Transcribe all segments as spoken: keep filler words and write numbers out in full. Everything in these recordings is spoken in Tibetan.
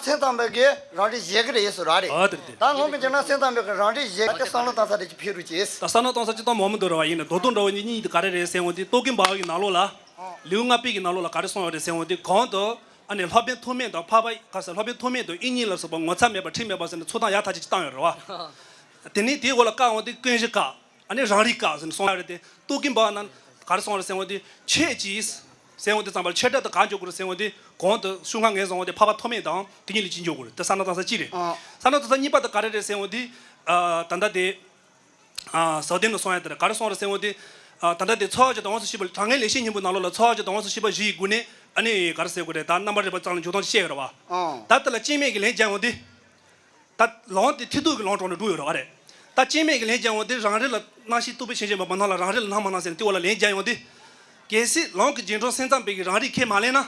སེམས་ཙམ་པའི་གི་རང་རིག་བཞེད་ཀྱི་རེད་ཟེར་ར་རེད། ཨ་དེ་རེད་དེ། ད་ལུང་གི་རྗེས་འབྲང་སེམས་ཙམ་པའི་གི་རང་རིག་བཞེད་ཀྱི་བསམ་བློ་བཏང་ས་དེ་ཅིག་ཕེབས་རོགས་གྱིས། ད་བསམ་བློ་གཏོང་ས་ཅིག་གཏོང་མང་པོ་འདུག་ར་བ། ཡིན་ན་མདོ་དོན་འདྲ་བོ་གཉིས་གཉིས་དེ་ག་རེ་རེད་ཟེར་འོང་དུས། རྟོག་གེ་འབར་བ་གི་ནང་ལོགས་ལ། ལེའུ་ལྔ་པའི་གི་ནང་ལོགས་ལ་ག་རེ་གསུངས་ཡོད་རེད་ཟེར་འོང་དུས། གོང་དུ་ཨ་ནི་སློབ་དཔོན་ཐོགས་མེད་དང་འཕགས་པ་ག་ཟེར། སློབ་དཔོན་ཐོགས་མེད་དང་དབྱིག་གཉེན་ལ་སོགས་པ་ངོ་ཚ་མེད་པ་ཁྲེལ་མེད་པ་ཟེར་ནས་ཚུལ་དང་ཡག་ཐག་ཆོད་ཅིག་བཏང་ཡོད་རེད་བ། དེ་ནས་དེའི་འོག་ལ་བཀག་འོང་དུས་ཀུན་གཞི་བཀག་ཨ་ནི་རང་རིག་བཀག་ཟེར་ནས་གསུངས་ཡོད་རེད་དེ། རྟོག་གེ་འབར་བ་ནང་ག་རེ་གསུངས་རེད་ཟེར་འོང་དུས། ཁྱེད་ཀྱིས་ཟེར་འོང་དུས་ཙམ་པ་ལ་ཁྱེད་སྒྲ་དེ་ག་འཇོག་དགོས་རེད་ཟེར་འོང་དུས། གོང་དུ་ཤོག་ལྔ་ངོས་བཟུང་འོང་དུས་འཕགས་པ་ཐོགས་མེད་དང་དེ་གཉིས་ལ་ཅི་འཇོག་དགོས་རེད། དེ་བསམ་བློ་བཏང་ས་གཅིག་རེད། ཨ། བསམ་བློ་བཏང་ས་གཉིས་པ་དེ་ག་རེ་རེད་ཟེར་འོང་དུས། ཨ། ད་ལྟ་དེ། ཨ། ཟབ་དོན་ནང་གསུངས་ཡ་དེ་རེད། ག་རེ་གསུངས་རེད་ཟེར་འོང་དུས། ཨ། ད་ལྟ་དེ་ཚོགས་ཀྱི་དང་དབང་དུ་བྱས་པ་ལ་དྲང་ངེས་ལེགས་བཤད་སྙིང་པོའི་ནང་ལོགས་ལ་ཚོགས་ཀྱི་དང་དབང་དུ་བྱས་པ་བཞི་ཡི་སྒོ་ནས་ཨ་ནི་ག་རེ་ཟེར་དགོས་རེད། ད་རྣམ་པར་རིག་པ་ཙམ་ལ་འཇུག་སྟངས་ཅིག་བཤད་ཡོད་རེད་བ། ཨ། ད་དེ་ལ་སྐྱེ་མེད་ཀྱི་ལན་རྒྱག་འོང་དུས། ད་ལུང་དེ་མཐར་ཐུག་གི་ལུང་དྲངས་ནས་འགྲོ་ཡོད་རེད་བ་རེད། ད་སྐྱེ་མེད་ཀྱི་ལན་རྒྱག་འོང་དུས། རང་རིག་ལ་སྣང་ཞེན་རྟོག་པའི་ཆོས་ཅན་པོ་མི་སྣང་ལ་རང་རིག་ལ་སྣང་མ་སྣང་ཟེར་ནས་དེའི་འོག་ལ་ལན་རྒྱག་འོང་དུས། གལ་སྲིད་ལུང་གི་རྗེས་འབྲང་སེམས་ཙམ་པའི་གི་རང་རིག་ཁས་མ་ལེན་ན།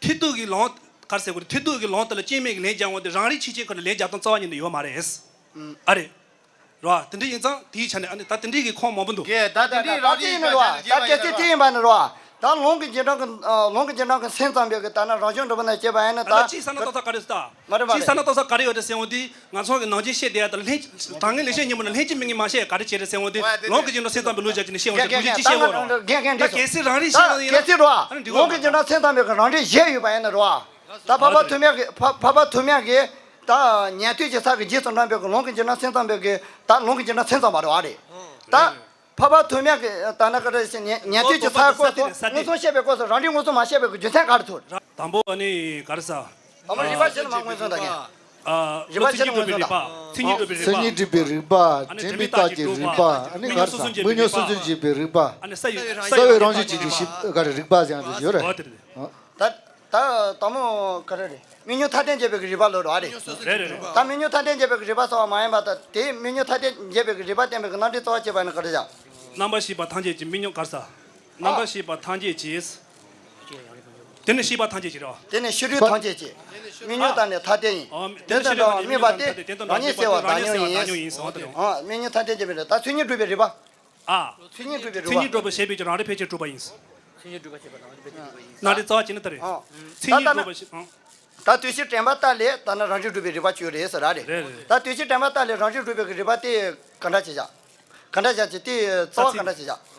མཐར་ཐུག་གི་ལུང་ག་རེ་ཟེར་དགོས་རེད། མཐར་ཐུག་གི་ལུང་དེ་ལ་སྐྱེ་མེད་ཀྱི་ལན་རྒྱག་འོང་དུས། རང་རིག་ཆོས་ཅན་ཁོ་ན་ལན་རྒྱག་སྟངས་རྩ་བ་ཉིད་ནས་ཡོད་མ་རེད། ཨ་རེད། རེད་བ། དེ་འདྲ་ཡིན་ཙང་དེའི་ཆ་ནས་ཨ་ནི་ད་དེ་འདྲའི་གི་ཁུངས་མང་པོ་འདུག། ད་དེ་འདྲའི་རང་རིག་ཡིན་ན་རེད་བ། ད་གལ་སྲིད་དེ་ཡིན་པ་ན་རེད་བ། ད་ལུང་གི་རྗེས་འབྲང་གི། ཨ། ལུང་གི་རྗེས་འབྲང་གི་སེམས་ཙམ་པའི་གི་ད་ནི་རང་བྱུང་གྲུབ་པ་ནས་སྐྱེས་པ་ཡིན་ན། ད་ད་ལྟ་ད་ཅིག་བསམ་བློ་གཏོང་ས་ག་རེ་ཡོད་ད། མ་རེད་མ་ཅིག་རེད། བསམ་བློ་གཏོང་ས་ག་རེ་ཡོད་རེད་ཟེར་འོང་དུས། ང་ཚོ་གི་ནང་ཆོས་བཤད་བསྡད་ཡ་དང་ལྷན། དྲང་ངེས་ལེགས་བཤད་སྙིང་པོ་ནང་ལྷན་ཅིག་མིན་གི་མ་བཤད་ག་རེ་བྱས་རེད་ཟེར་འོང་དུས། ལུང་གི་རྗེས་འབྲང་སེམས་ཙམ་པའི་ལུགས་བྱས་ནས་བཤད་འོང་དུས། དགོངས་གཞི་ཅིག་བཤད་འོང་རོགས། ད་གལ་སྲིད་རང་རིག་ཤེས་ན་ཡིན་ན། ད་གལ་སྲིད་རེད་བ། ཨ་ནི་འགྲིག་གོ། ལུང་གི་རྗེས་འབྲང་སེམས་ཙམ་པའི་གི་རང་རིག་བཞེད་ཡོད་པ་ཡིན་ན་རེད་བ། ད་འཕགས་པ་ཐོགས་མེད་གི། འཕགས་འཕགས་པ་ཐོགས་མེད་གི་ད་ཉན་ཐོས་ཀྱི་ས་གི་རྗེས་སུ་འབྲངས་པའི་གི་ལུང་གི་རྗེས་འབྲང་སེམས་ཙམ་པའི་གི། ད་ལུང་གི་རྗེས་འབྲང་སེམས་ཙམ་པ་རེད་བ་རེད། ད་འཕགས་པ་ཐོགས་མེད་གི་ད་ནི་ག་རེ་ཟེར། ཉན་ཉན་ཐོས་ཀྱི་ས་སྐོར་དུ་མངོན་སུམ་བཤད་པའི་སྐབས་སུ་རང་རིག་མངོན་སུམ་མ་བཤད་པའི་གི་རྒྱུ་མཚན་ག་རེ་ཐུག། དང་པོ་ཨ་ནི་ག་རེ་ཟ། ཨ་མ་རིག་པ་ཕྱི་ནས་མ་མངོན་སུམ་དང་། ཨ། མཚན་ཉིད་སྒྲུབ་པའི་རིགས་པ། མཚན་ཉིད་སྒྲུབ་པའི་རིགས་པ། མཚན་ཉིད་སྒྲུབ་པའི་རིགས་པ། ཨ་ནི་དྲན་པའི་རྟགས་ཀྱི་རིགས་པ། ཨ་ནི་ག་རེ་ཟ། སྨོན་ཉམས་སོ་སོར་འབྱེད་པའི་རིགས་པ། ཨ་ནི་ས་བའི་རང་བཞིན་གྱིས་འཇིག་ཤེས་ག་རེ་རིགས་པ་ཟེར་ཡང་ཡོད་རེད། ད་ད་དང་པོ་ག་རེ་རེད། སྨོན་ཉམས་མཐའ་རྟེན་འབྱེད་པའི་གི་རིགས་པ་ལོ་རེད་བ་རེད། རེད་རེད་རེད། ད་སྨོན་ཉམས་མཐའ་རྟེན་འབྱེད་པའི་གི་རིགས་པ་ཚོ་མ་ཡིན་པ། ད་དེ་སྨོན་ཉམས་མཐའ་རྟེན་འབྱེད་པའི་གི་རིགས་པ་བསྟན་པའི་གི་རྣམ་འགྲེལ་རྩ་བ་ཆད་པ་ནི་ག་རེ་བྱ། རྣམ་པར་ཤེས་པ་ཐམས་ཅད་ཀྱི་སྨོན་ཉམས་ག་རེ་ཟ། རྣམ་པར་ཤེས་པ་ཐམས་ཅད་ཀྱིས། དེ་ནི་ཤེས་པ་ཐམས་ཅད་ཀྱི་རེད་བ། དེ་ནི་ཤེས་རིག་ཐམས་ཅད་ཀྱི། སྨོན་ཉམས་དང་ནི་མཐའ་རྟེན་ཡིན། ཨ། དེ་དེ་ནི་ཤེས་རིག་ཐམས་ཅད་ཀྱི། སྨོན་ཉམས་དང་ནི་མཐའ་རྟེན། དེ་དོན་དམ་པའི་རང་ཉིད་གསལ་བ་བདག་ཉིད་ཡིན་ཟེར་བ་དེ་རེད། ཨ། སྨོན་ཉམས་མཐའ་རྟེན་འབྱེད་པའི་རིགས། ད་མཚན་ཉིད་སྒྲུབ་པའི་རིགས་པ། ཨ། མཚན་ཉིད་སྒྲུབ་པའི་རིགས་པ། མཚན་ཉིད་སྒྲུབ་པ་ཞེས་པའི་ཀྱང་རང་རིག་ཕལ་ཆེར་གྲུབ་པ་ཡིན། མཚན་ཉིད་སྒྲུབ་པ་ཞེས་པ་རང་རིག་ཕལ་ཆེར་གྲུབ་པ་ཡིན། རྣམ་འགྲེལ་རྩ་བ་ཅན་ནི་ད་རེད། ཨ། མཚན་ཉིད་ད་ལྟ་སྒྲུབ་པ་ཞེས། ཨ། ད་དུས་ཕྱིས་དྲན་པ་ལྟ་ལས་ད་ནི་རང་རིག་སྒྲུབ་པའི་རིགས་པ་བཅུ་རེད་ཟེར་ར་རེད། རེད་རེད། ད་དུས་ཕྱིས་དྲན་པ་ལྟ་ལས་རང་རིག་སྒྲུབ་པའི་གི་རིགས་པ་དེ་ག་འདྲ་བྱེད་བྱ། ག་འདྲ་བྱ་ཅིག་དེ་རྩ་བ་ག་འདྲ་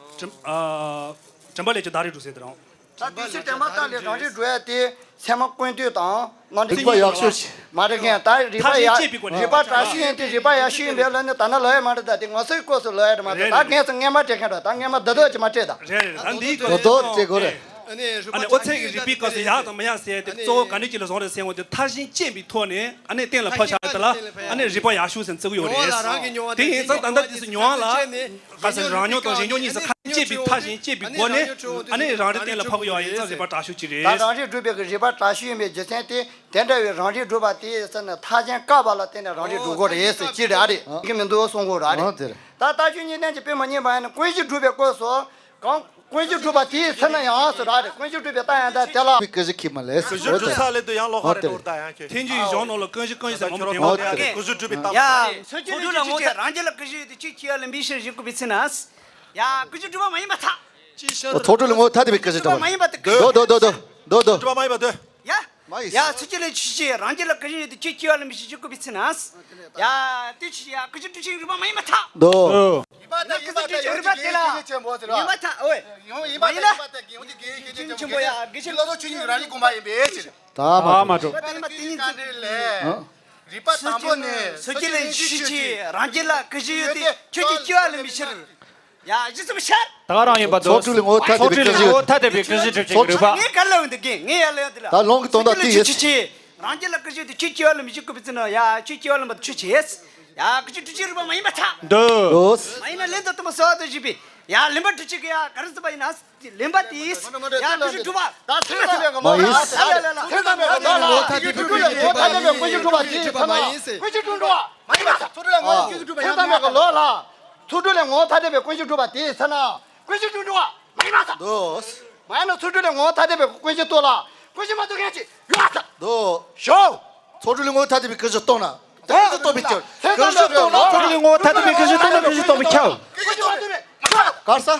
བྱེད་བྱ། དྲན། ཨ། དྲན་པ་ལས་ཀྱང་བདག་རིག་སྒྲུབ་ཟེར་དེ་རང་། ད་དུས་ཕྱིས་དྲན་པ་ལྟ་ལས་རང་རིག་སྒྲུབ་ཡ་དེ་ཚད་མ་ཀུན་བཏུས་དང་རྣམ་འགྲེལ། རིགས་པ་ཡག་ཤོས་ཤིག་མ་རེད་མཁན། ད་རིགས་པ་ཡག་མཐར་ཕྱིན་སྐྱེས་པའི་སྒོ་ནས། རིགས་པ་དྲག་ཤོས་ཡིན་དེ་རིགས་པ་ཡག་ཤོས་ཡིན་པས་ལ་ནི་ད་ནི་ལོ་ཡ་མ་རེད། ད་དེ་ངོ་སོའི་སྐབས་སུ་ལོ་ཡ་རེད་མ་རེད། རེད་ད་རེད། ངས་ཚོ་སྔས་མ་སྤྲད་མཁན་འགྲོ། ད་སྔས་མ་འདི་དག་ཅིག་མ་སྤྲད་ད། རེད་རེད། ད་འདིའི་སྐབས་སུ་རྡོག་རྡོག་སྤྲད་དགོས་རེད། ཨ་ནི་འོ་ཚད་ཀྱི་རིགས་པའི་སྐབས་སུ་ཡག་དང་མི་ཡག་ཟེར་ཏེ་གཙོ་བོ་ག་འདྲ་ཅིག་ལ་བཟུང་རེད་ཟེར་འོང་དུས། མཐར་ཕྱིན་སྐྱེས་པའི་ཐོག་ནས་ཨ་ནི་གཏན་ལ་ཕབ་བཞག་དེ་ལ་ཨ་ནི་རིགས་པ་ཡག་ཤོས་ཟེར་བརྩི་གི་ཡོད་རེད། དེ་ཡིན་ཙང་ད་ལྟ་དུས་སུ་མྱོང་བ་ལ། ག་ཟེར། རང་མྱོང་དང་གཞན་མྱོང་གཉིས་སུ་ཁ་སྐྱེས་པའི་མཐར་ཕྱིན་སྐྱེས་པའི་སྒོ་ནས་ཨ་ནི་རང་རིག་གཏན་ལ་ཕབ་ཀྱི་ཡོད་ཡིན་ཙང་རིགས་པ་དྲག་ཤོས་ཅིག་རེད། ད་རང་རིག་སྒྲུབ་པའི་གི་རིགས་པ་དྲག་ཤོས་ཡིན་པའི་རྒྱུ་མཚན་དེ། དེ་འདྲ་བའི་རང་རིག་སྒྲུབ་པ་དེ་ཟེར་ན་མཐར་ཕྱིན་བཀག་པ་ལ་བརྟེན་ནས་རང་རིག་སྒྲུབ་དགོས་རེད་ཟེར་ཅི་རེད་ཨ་རེད། གི་མི་འདུག་གསུང་གོ་ར་རེད། ཨ་དེ་རེད། ད་ལྟ་ཆོས་ཉིད་ལྡན་གྱི་དཔེ་མ་རྙེད་པ་ཡིན་ན་ཀུན་གཞི་སྒྲུབ་པའི་སྐབས་སུ་གང་། ཀུན་གཞི་སྒྲུབ་པ་དེའི་ཚེ་ན་ཡང་ཟེར་ར་རེད། ཀུན་གཞི་སྒྲུབ་པའི་རྟགས་ཡང་དག་དེ་ལ། ཀུན་གཞི་སྒྲུབ་ས་ལས་དུ་ཡང་ལོག་པ་རེད་འོ་ད་ཡང་ཁྱོད། ཐལ་འགྱུར་གཞུང་ནང་ལ་ཀུན་གཞི་ཀུན་གཞི་ཟེར་མང་པོ་འདུག་འོ་དེ་ཀུན་གཞི་སྒྲུབ་པའི་རྟགས། ཡ། ཚོགས་དྲུག་ལ་ངོ་བོ་ཐ་རང་རྒྱུད་ལ་ཀུན་གཞི་ཡོད་དེ་ཆོས་སྐྱེ་བ་ལེན་པའི་ཕྱིར་ཞིག་བཀོད་པའི་ཚེ་ན། ཡ། ཀུན་གཞི་སྒྲུབ་པ་མ་ཡིན་པར་ཐལ། ཚོགས་དྲུག་ལ་ངོ་བོ་ཐ་དད་པའི་ཀུན་གཞི་སྒྲུབ་པ། མ་ཡིན་པར་ཐལ། འདོད་འདོད་འདོད་འདོད་འདོད། སྒྲུབ་པ་མ་ཡིན་པར་འདོད། ཡ། མ་ཡིན། ཡ། ཚོགས་དྲུག་ལ་ཆོས་ཅན། རང་རྒྱུད་ལ་ཀུན་གཞི་ཡོད་དེ་ཆོས་སྐྱེ་བ་ལེན་པའི་ཕྱིར་ཞིག་བཀོད་པའི་ཚེ་ན། ཡ། དེ་ཆོས་ཅན། ཡ། ཀུན་གཞི་སྒྲུབ་ཕྱིར་རིགས་པ་མ་ཡིན་པར་ཐལ། འདོད། རིགས་པ་དང་ཡིན་པ་དང་རྒྱུ་མཚན་ཆོས་ཉིད་རིགས་པ་དེ་ལ་ཡིན་པར་ཐལ། འོ། ཡང་ཡིན་པ་དང་ཡིན་པ་དང་རྒྱུ་མཚན་ཆེན་པོ་ཡ། རྒྱུ་མཚན་ཆེན་པོ་ཡ། ཆོས་ཉིད་རང་རིག་དགོངས་པ་ཡིན་པའི་ཕྱིར། ད་མ་གྲུབ། རིགས་པ་དང་ཡིན་པ་དེ་ཉིད་ཀྱི་ལས། རིགས་པ་དང་པོ་ནི་ཚོགས་ཅན་ལས་ཆོས་ཅན། རང་རྒྱུད་ལ་ཀུན་གཞི་ཡོད་དེ་ཆོས་ཅན་སྐྱེ་བ་ལེན་པའི་ཕྱིར། ཡ། གཞི་ཙམ་ཤར། ད་ག་རང་ཡིན་པ་འདོད། ཚོགས་དྲུག་ལས་ངོ་བོ་ཐ་དད་པའི་ཀུན་གཞི་ཡོད། ངོ་བོ་ཐ་དད་པའི་ཀུན་གཞི་སྒྲུབ་ཆེན་གྱི་རིགས་པ། ངས་ག་ལ་འོན་ཏེ་རྒན་ངས་ཡ་ལ་ཡ་དེ་ལ། ད་ལུང་གི་དོན་དག་དེ་ཡིན། ཆོས་ཅན། རང་རྒྱུད་ལ་ཀུན་གཞི་ཡོད་དེ་ཆོས་སྐྱེ་བ་ལེན་པའི་ཕྱིར་བཀོད་པའི་ཚེ་ན། ཡ། ཆོས་སྐྱེ་བ་ལེན་པ་དེ་ཆོས་ཅན། ཡ། ཀུན་གཞི་སྒྲུབ་ཕྱིར་རིགས་པ་མ་ཡིན་པར་ཐལ། འདོད། མ་ཡིན་ན་ལན་དང་དུ་མ་གསལ་བ་དང་བཞི་པའི། ཡ། ལེན་པ་སྒྲུབ་བྱེད་ཀྱི་ཡ་ག་རེ་ཟེར་བ་ཡིན་ན། ལེན་པ་དེས། ཡ། ཀུན་གཞི་སྒྲུབ་པ། ད་ཚེ་དམ་པའི་གི་ལོ་ལ། ཚེ་དམ་པའི་གི་ལོ་ལ། ཚེ་དམ་པའི་གི་ལོ་ལ། ཚོགས་དྲུག་ལས་ངོ་བོ་ཐ་དད་པའི་ཀུན་གཞི་སྒྲུབ་པ་དེའི་ཚེ་ན། ཀུན་གཞི་སྒྲུབ་འགྲོ་བ་མ་ཡིན་པར་ཐལ། ཚོགས་དྲུག་ལས་ངོ་བོ་ཀུན་གཞི་སྒྲུབ་པ་ཡང་ཚེ་དམ་པའི་གི་ལོ་ལ། ཚོགས་དྲུག་ལས་ངོ་བོ་ཐ་དད་པའི་ཀུན་གཞི་སྒྲུབ་པ་དེའི་ཚེ་ན། ཀུན་གཞི་སྒྲུབ་འགྲོ་བ་མ་ཡིན་པར་ཐལ། འདོད། མ་ཡིན་ན་ཚོགས་དྲུག་ལས་ངོ་བོ་ཐ་དད་པའི་ཀུན་གཞི་རྟོགས་ལ། ཀུན་གཞི་མ་རྟོགས་མཁན་ཅིག་ཡོད་པར་ཐལ། འདོད། ཞོག་ཚོགས་དྲུག་ལས་ངོ་བོ་ཐ་དད་པའི་ཀུན་གཞི་རྟོགས་ན། ཀུན་གཞི་རྟོགས་པའི་ཕྱིར། ཀུན་གཞི་རྟོགས་ན། ཚོགས་དྲུག་ལས་ངོ་བོ་ཐ་དད་པའི་ཀུན་གཞི་རྟོགས་ན་ཀུན་གཞི་རྟོགས་པས་ཁྱབ། ཀུན་གཞི་མ་རྟོགས་པས་མ་ཁྱབ། གར་ས།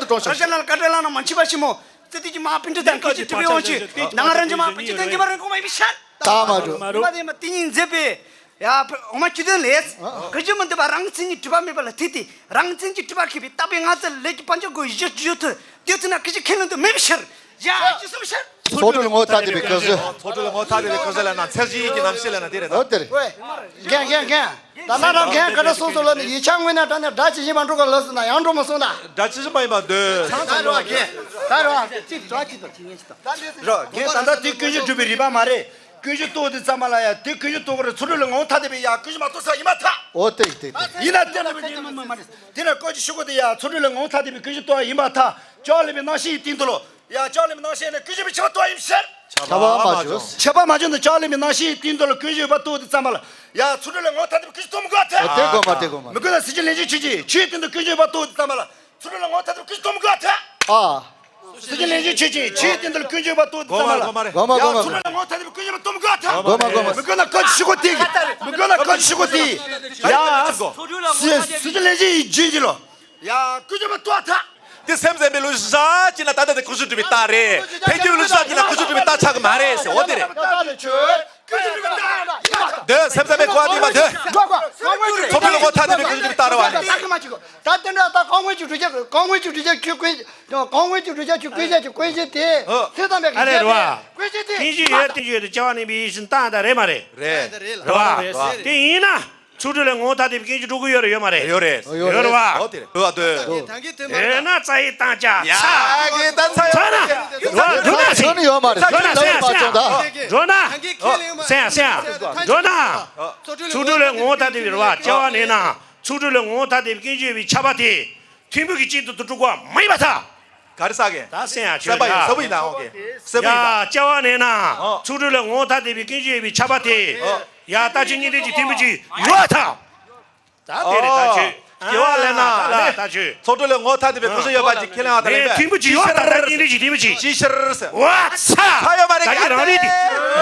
དུ་གྲོངས་ཤག་ར་ཤ་ལ་ལ་ཀ་ཏྲ་ལ་ན་མ་འཆི་བ་ཞི་མོ། ཙི་ཏི་ཅི་མ་པིན་ཏྲི་དང་ཀི་ཅི་ཏི་པི་ཡོང་ཅི། ནང་རང་ཅི་མ་པིན་ཅི་དང་ཅི་བ་རང་གོ་མ་ཡི་ཤར། ད་མ་འགྲོ། མ་དེ་མ་ཏི་ཉིན་མཛེས་པའི། ཡ། འོ་མ་ཁྱི་དོན་ལས། ཀི་ཅི་མ་འདི་བ་རང་ཚིན་གྱི་གྲིབ་པ་མེད་པ་ལ་ཐི་ཏི། རང་ཚིན་གྱི་གྲིབ་པ་ཁེ་བི་ཏག་པའི་ང་ཚ་ལས་ཀྱི་པན་ཅོ་གོ་ཡི་ཅི་ཡོད་ཐུ། དེ་ཚུ་ན་ཀི་ཅི་ཁེ་ལོན་དུ་མེད་པའི་ཤར། ཡ། ཅི་སུ་ཤར། ཚོགས་གྲོལ་ངོ་ཐ་དད་པའི་སྐུ་གཟུགས། ཚོགས་གྲོལ་ངོ་ཐ་དད་པའི་སྐུ་གཟུགས་ལ་ན་ཚེ་གཞི་ཡིད་ཀྱི་རྣམ་ཤེས་ལ་ན་དེ་རེད་ད། འོ་དེ་རེད། ཝེ། རྒན་རྒན་རྒན། ད་ལྟ་རང་རྒན་ག་འདྲ་སོང་སོང་ལ་ནི་ཡིག་ཆ་དངོས་གནས་དྲང་གནས་སྒྲ་ཇི་བཞིན་པ་འགྲོ་ག་ལ་ཟེར་ན་ཡང་འགྲོ་མ་སོང་ད། སྒྲ་ཇི་བཞིན་པ་ཡིན་པ་འདོད། ད་རོ་རྒན། ད་རོ་གཅིག་གྲོགས་གཅིག་ཏུ་ཁྱི་ངན་གཅིག་ཏུ། རོ་རྒན། ད་ལྟ་དེ་ཀུན་གཞི་སྒྲུབ་པའི་རིམ་པ་མ་རེད། ཀུན་གཞི་རྟོགས་དེ་ཙམ་མ་ལ་ཡ་དེ་ཀུན་གཞི་རྟོགས་པར་ཚོགས་གྲོལ་ལ་ངོ་ཐ་དད་པའི་ཡ་ཀུན་གཞི་མ་རྟོགས་ས་ཡིན་པ་ཐ། འོ་དེ་དེ་དེ། ཡིན་ན་དེ་ལ་མི་དེ་མ་མ་མ་རེད། དེ་ལ་ཀུན་གཞི་ཤུ་གོ་དེ་ཡ་ཚོགས་གྲོལ་ལ་ངོ་ཐ་དད་པའི་ཀུན་གཞི་རྟོགས་ཡིན་པ་ཐ། ཅོག་ལེ་མི་སྣང་ཤེས་ཡི་སྟེང་དུ་ལོ། ཡ། ཅོག་ལེ་མི་སྣང་ཤེས་ནས་ཀུན་གཞི་མི་འཆི་བ་རྟོགས་ཡིན་ཕྱིར། འཆི་བ་མ་བྱུང་། འཆི་བ་མ་བྱུང་དུ་ཅོག་ལེ་མི་སྣང་ཤེས་ཡི་སྟེང་དུ་ལ་ཀུན་གཞི་ཡོད་པ་རྟོགས་དུས་ཙམ་པ་ལ། ཡ། ཚོགས་གྲོལ་ལ་ངོ་ཐ་དད་པའི་ཀུན་གཞི་རྟོགས་མི་དགོས་ཐལ། ཨ། དེ་དགོས་མ་རེད། དེ་དགོས་མ་རེད། མི་དགོས་ན་གཟི་བརྗིད་ལན་བརྒྱར་ཆོས་ཅན། ཆོས་སྟེང་དུ་ཀུན་གཞི་ཡོད་པ་རྟོགས་དུས་ཙམ་པ་ལ། ཚོགས་གྲོལ་ལ་ངོ་ཐ་དད་པའི་ཀུན་གཞི་རྟོགས་མི་དགོས་ཐལ། ཨ། གཟི་བརྗིད་ལན་བརྒྱར་ཆོས་ཅན། ཆོས་སྟེང་དུ་ལ་ཀུན་གཞི་ཡོད་པ་རྟོགས་དུས་ཙམ་པ་ལ། དགོས་མ་རེད། དགོས་མ་རེད། ཡ། དགོས་མ་ཚོགས་རེད། གྲོལ་ལ་ངོ་ཐ་དད་པའི་ཀུན་གཞི་རྟོགས་མི་དགོས་ཐལ། དགོས་མ་རེད། དགོས་མ་རེད། མི་དགོས་ན་ཀུན་གཞི་ཤུ་གོ་དེ། མི་དགོས་ན་ཀུན་གཞི་ཤུ་གོ་དེ། ཡ། གཟི་བརྗིད་ལན་བརྒྱར་ཡི་རྗེས་ཀྱི་ལོ། ཡ། ཀུན་གཞི་མ་རྟོགས་ཐལ། དེ་སེམས་ཙམ་པའི་ལུགས་སྲོལ་ཅི་ན་ད་ལྟ་དེ་ཀུན་གཞི་སྒྲུབ་པའི་རྟགས་རེད། ཐལ་འགྱུར་ལུགས་སྲོལ་ཅི་ན་ཀུན་གཞི་སྒྲུབ་པའི་རྟགས་ཆགས་ཀྱི་མ་རེད་ཟེར། འོ་དེ་རེད། ཀུན་གཞི་སྒྲུབ་པའི་རྟགས་རེད། ཆོས། ཀུན་གཞི་སྒྲུབ་པའི་རྟགས་རེད། འདོད། སེམས་ཙམ་པའི་གོ་བ་དེ་མ་འདོད། ཚོགས་གྲོལ་ལ་ངོ་ཐ་དད་པའི་ཀུན་གཞི་སྒྲུབ་པའི་རྟགས་རེད་བ། ད་གི་མ་བྱེད་གོ། ད་དེ་འདྲ་ད་གོང་འོག་གི་བསྒྲུབ་བྱ། གོང་འོག་གི་བསྒྲུབ་བྱ་ཁྱོད་ཀུན། གོང་འོག་གི་བསྒྲུབ་བྱ་ཁྱོད་ཀུན་བྱ་ཁྱོད་ཀུན་གཞི་དེ། ཨོ། དེ་ཙམ་པའི་ཨ་རེད་རེད་བ། ཀུན་གཞི་དེ། ཀུན་གཞི་ཡོད། ཀུན་གཞི་ཡོད་དེ་སྐྱེ་བ་གནས་པའི་ཡིད་བཞིན་རྟགས་ད་རེད་མ་རེད། རེད། རེད་བ། རེད་བ། དེ་ཡིན་ན། ཚོགས་གྲོལ་ལ་ངོ་ཐ་དད་པའི་ཀུན་གཞི་སྒྲུབ་ཀྱི་ཡོད་རེད་ཡོད་མ་རེད། ཡོད་རེད། ཡོད་རེད་བ། ཨོ་དེ་རེད། འདོད་པ་འདོད། ཡོད་ན་རྩ་ཡི་བཏང་བྱ། ཡ། ཚ་ན། འདོད་ན་ཚ་ཡི་བཏང་བྱ། ཚ་ན་ཚ་ཡི་བཏང་བྱ། ཚ་ན་ཚ་ཡི་བཏང་བྱ། འགྲོ་ན། ཚ་ཡི་ཚ་ཡི། འགྲོ་ན། ཚོགས་གྲོལ་ལ་ངོ་ཐ་དད་པའི་རེད་བ། སྐྱེ་བ་ནས་ན་ཚོགས་གྲོལ་ལ་ངོ་ཐ་དད་པའི་ཀུན་གཞི་ཡོད་པའི་ཁྱབ་པ་དེ། ཐིམ་ཕུག་གི་གཅིག་ཏུ་དུ་དྲུག་པ་མ་ཡིན་པ་ཐ། ག་རེ་ཟ་གི། ད་སེམས་ཡ་ཆོས་ལ། སེམས་པ་ཡིན། སེམས་པ་ཡིན་ད་ཧོ་གི། སེམས་པ་ཡིན་ད། ཡ། སྐྱེ་བ་ནས་ན། ཨོ། ཚོགས་གྲོལ་ལ་ངོ་ཐ་དད་པའི་ཀུན་གཞི་ཡོད་པའི་ཁྱབ་པ་དེ། ཨོ། ཡ། ལྟ་ཆོས་གཉིས་ལྡན་གྱི་ཐིམ་ཕུག་གཅིག་ཡོད་ཐ། ད་དེ་རེད་ད་ཨོ། ཆོས། སྐྱེ་བ་ལས་ན། ཨ། ད་ཆོས། ཚོགས་དྲུག་ལས་ངོ་ཐ་དད་པའི་ཀུན་གཞི་ཡོད་པ་ཅིག་ཁས་ལེན་བ་དང་ལེན་པས། ཐིམ་པོ་ཅིག་ཡོད་ད་ད་ཉིན་རེ་ཅིག་ཐིམ་པོ་ཅིག་ཅི་ཕྱིར་ཟེར། ཝ་ཚ། ད་ཡོད་མ་རེད་ད་གི་རང་རིག་དེ།